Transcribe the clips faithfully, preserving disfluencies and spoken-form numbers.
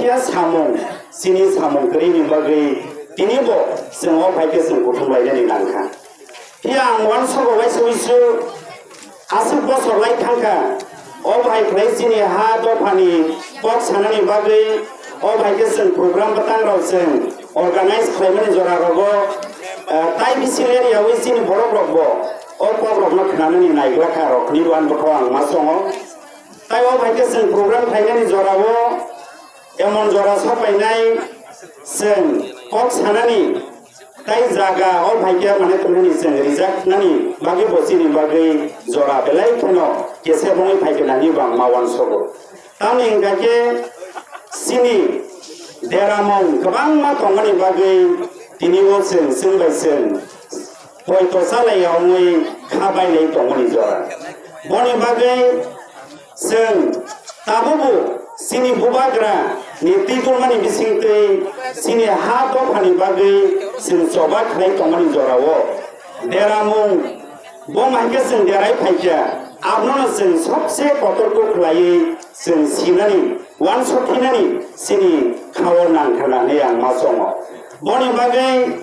Phiya samung, chini samung kwrwini bagwi tinibo chwng o phaikhe chwng kuthum lainani nangkha. Phiya ang uansukgo waisa uisu aswk bosor lai thangkha. O bahai khlai chini ha dophani kok sanani bagwi o bahai khe chwng program bwtangrok chwng organize khlaimani jorarogo, eh, tai bisi ler yaui chini borokrokbo o kokrokno khnanani naiglakha rokni uan bwkha ang ma songo. Tai o bahai khe chwng program khlainani jorao emon jora sapainai chwng kok sanani tai jaga o bahai khe mane tongmani chwng rijaknani bagwi bo chini bagwi jora belai kheno kese bongwi phai khe nani bang ma uansogo. Tamni hwnkha khe chini deramung kwbangma tongmani bagwi tini o chwng chwng bai chwng poito chalai ya wngwi kha bailai tongmani jora. Boni bagwi chwng tabukbo chini bubagra ni twi tongmani bisingtwi chini ha dophani bagwi chwng choba khlai tongmani jorao deramung bo mankhe chwng derai phaikha, abono chwng sobse kotor kuk khlaiwi chwng sinani, uansukhinani chini khao nangkha nangwi ang ma chongo. Boni bagwi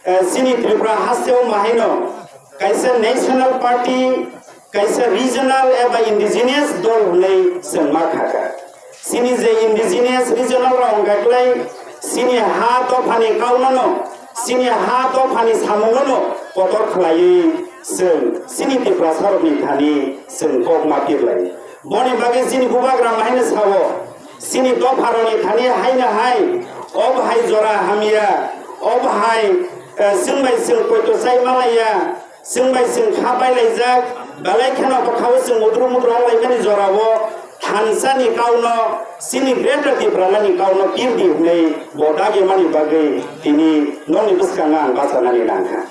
Eh, chini Tripura hasteo mahaino kaisa national party, kaisa regional eba indigenous dol hwnwi chwng ma khaka. Chini je indigenous regional rok wngkha khlai chini ha dophani kaunano, chini ha dophani samungono kotor khlaiwi chwng chini Tiprasarokni thani chwng kok ma pirlai. Boni bagwi chini bubagra mahaino sao, chini dopharokni thani haino hai, o bahai jora hamya, o bahai, eh, chwng bai chwng poito chai malaiya, chwng bai chwng kha bailaijak, belai kheno bwkhao chwng udru mudru wnglaimani jorao thansani kauno, chini Greater Tipralandni kauno kirdi hwnwi bo dagimani bagwi tini nokni bwskango ang bachanani nangkha.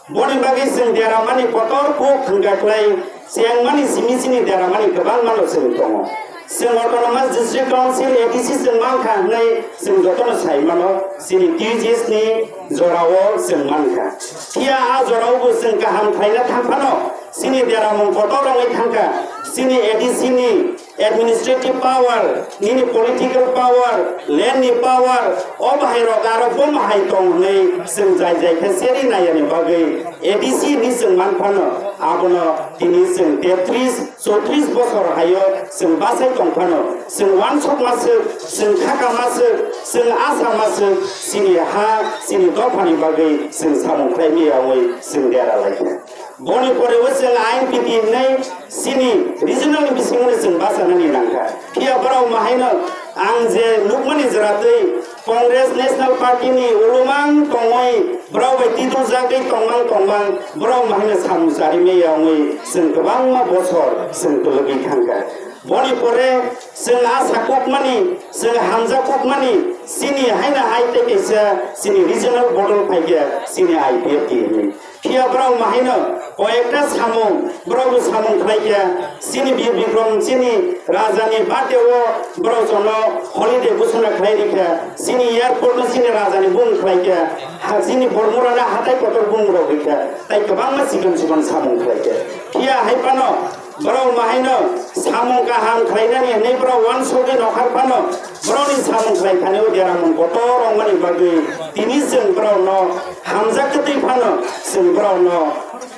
Boni bagwi chwng deramani kotor kuk hwnkha khlai chengmani simi chini deramani kwbangmano chwng tongo. Chwng Autonomous District Council, A D C chwng mankha hwnwi chwng jotono sai mano, chini T G S ni jorao chwng mankha. Phiya a jorao bo chwng kaham khlaina thang phano chini deramung kotor wngwi thangkha. Chini A D C ni administrative power, nini political power, land ni power, o bahai rok aro bo bahai tong hwnwi chwng jai jai khe seri nayani bagwi A D C ni chwng man phano abono tini chwng tetris chotris bosor hayo chwng bachai tong phano chwng uansuk maswk, chwng khaka maswk, chwng asa maswk, chini ha, chini dophani bagwi chwng samung khlai miya wngwi chwng dera lai kha. Boni pore o chwng I N P T hwnwi chini regional ni bisingo no chwng bachanani nangkha. Phiya borok mahaino ang je nukmani jora twi Congress National Party ni ulumang tongwi borok bai titujagwi tongmang tongmang borok mahaino samung chari meya wngwi chwng kwbangma bosor chwng kwlwgwi thangkha. Boni pore chwng a sakukmani, chwng hamjakukmani chini haino hai tei kaisa chini regional bodol phaikha chini I P F T hwnwi. Phiya borok mahaino koyekta samung, borok bo samung khlai kha. Chini Bir Bikram, chini raja ni birthday o borok jono holiday ghosona khlai rikha. Chini airport no chini raja ni bung khlai kha. Ha, chini Bormura no hatai kotor bung rok rikha. Tai kwbangma chikon chikon samung khlai kha. Phiya hai phano borok mahaino samung kaham khlainani hwnwi borok uansugwi nokhar phano borokni samung khlai thani o deramung kotor wngmani bagwi tini chwng borokno hamjak kwtwi phano chwng borokno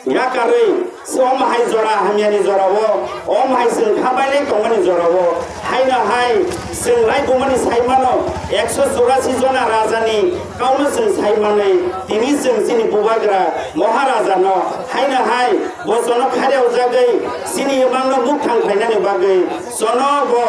yakarwi omo hai jora hamyani jorao, omo hai chwng kha bailai tongmani jorao, haino hai chwng raibumani sai mano ekso churasi jona rajani kauno chwng sai manwi tini chwng chini bubagra Maharajano haino hai bo jono kharyaujagwi chini imangno mukthang khlainani bagwi jono bo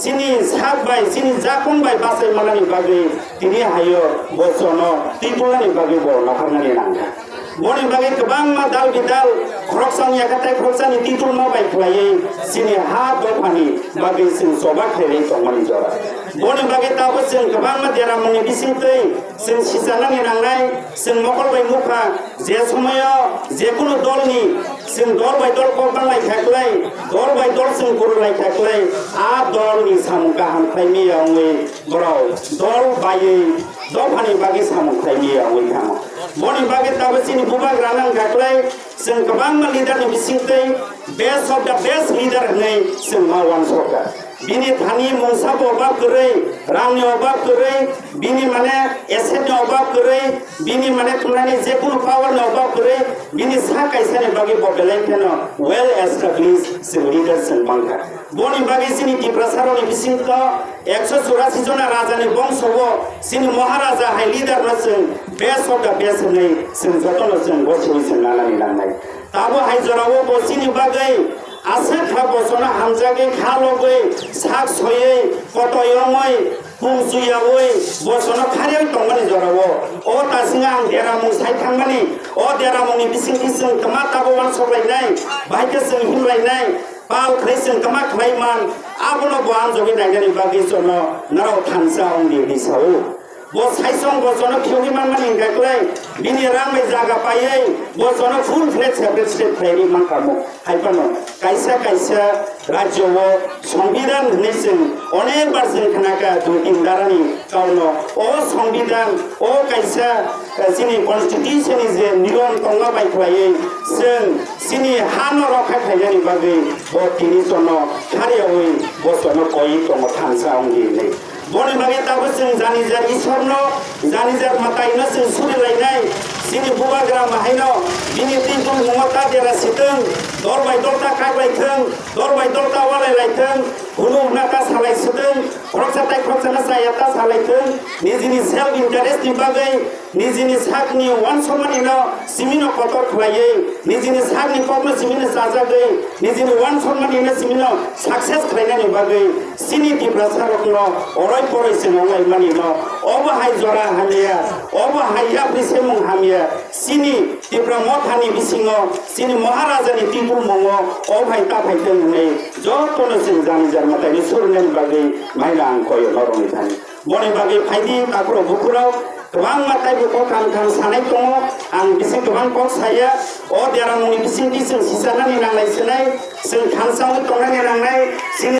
chini sak bai chini jakung bai bachai manani bagwi tini hayo bo jono titulnani bagwi bo naharnani nangkha. Boni bagwi kwbangma dal bidal khoroksa wngya khe tai khoroksani titulma bai khlaiwi chini ha dophani bagwi chwng choba khlaiwi tongmani jora. Boni bagwi tabuk chwng kwbangma deramungni bisingtwi chwng sichanani nangnai, chwng mokol bai nukha, je somoio jekunu dolni chwng dol bai dol kok banglai kha klai, dol bai dol chwng guru lai kha klai, a dolni samung kaham khlai miya wngwi borok dol baiwi dophani bagwi samung khlai miya wngwi thango. Boni bagwi tabuk chini bubagra nang kha klai, chwng kwbangma leader ni bisingtwi best of the best leader hwnwi chwng ma uansukha. Bini thani mungsa bo obab kwrwi, rang ni obab kwrwi, bini mane asset ni obab kwrwi, bini mane thumnani je kunu power ni obab kwrwi, bini sa kaisa ni bagwi bo belai kheno well established chwng leader chwng mankha. Boni bagwi chini Tiprasa rok ni bisingo ekso churasi jona raja ni bongso o chini Maharaja hai leader no chwng best of the best hwnwi chwng joto no chwng goswi chwng nanani nangnai. Tabo hai jora o bo chini bagwi aswk kha bosono hamjagwi kha logwi sak soiwi kotoi wngwi pung chuyawi bosono kharwi tongmani jora o. O ta sing ang deramung sai thangmani, o deramung ni bising bising tma tabo uansuk lainai, bai khe chwng him lainai, pal khlai chwng tma khlai man, abono bo ang jogwi nainani bagwi chwngno norok thansa wng di hwnwi sao. Bo saisong bo jono phiyogwi manmani hwnkha kwlai, bini rang bai jaga paiwi bo jono full fledged separate state khlaiwi mankha mo. Hai phano kaisa kaisa rajyo o songbidan hwnwi chwng onek bar chwng khnakha dui tin darani kauno. O songbidan, o kaisa, eh, chini constitution ni je niyom tongma bai khlaiwi chwng chini hano rokha khlainani bagwi bo tini jono khariyawi bo jono koi tongo thansa wngdi hwnwi. Boni bagwi tabuk chwng jani jar Isorno, jani jar mwtaino chwng suri lainai. Chini bubagra mahaino bini twi bumungno ta dera sitwng, dol bai dol ta kak lai thwng, dol bai dol ta walai lai thwng, hunu hwna ta salai sitwng, khoroksa tai khoroksano chaya ta salai thwng, nijini self interest ni bagwi nijini sakni uansukmani no simino kotor khlaiwi, nijini sakni kokno simino chajagwi, nijini uansukmani no simino success khlainani bagwi chini Tiprasa rokno oroi poroi se nonglaimani no obo hai jora hamya, obo hai yapri semung hamya, chini Tipra Mothani bisingo chini Maharajani titulmungo o hai ta phai tong hwnwi jotono chwng jani jar mwtaino surunani bagwi maina ang koyo norokni thani. Boni bagwi phaidi takhurok bukhurok kwbangma taibo kok kam kam sanai tongo. Ang bisi kwbang kok saya. O deramungni bisingtwi chwng sicharnani nanglai sinai, chwng thansa wngwi tongnani nangnai. Chini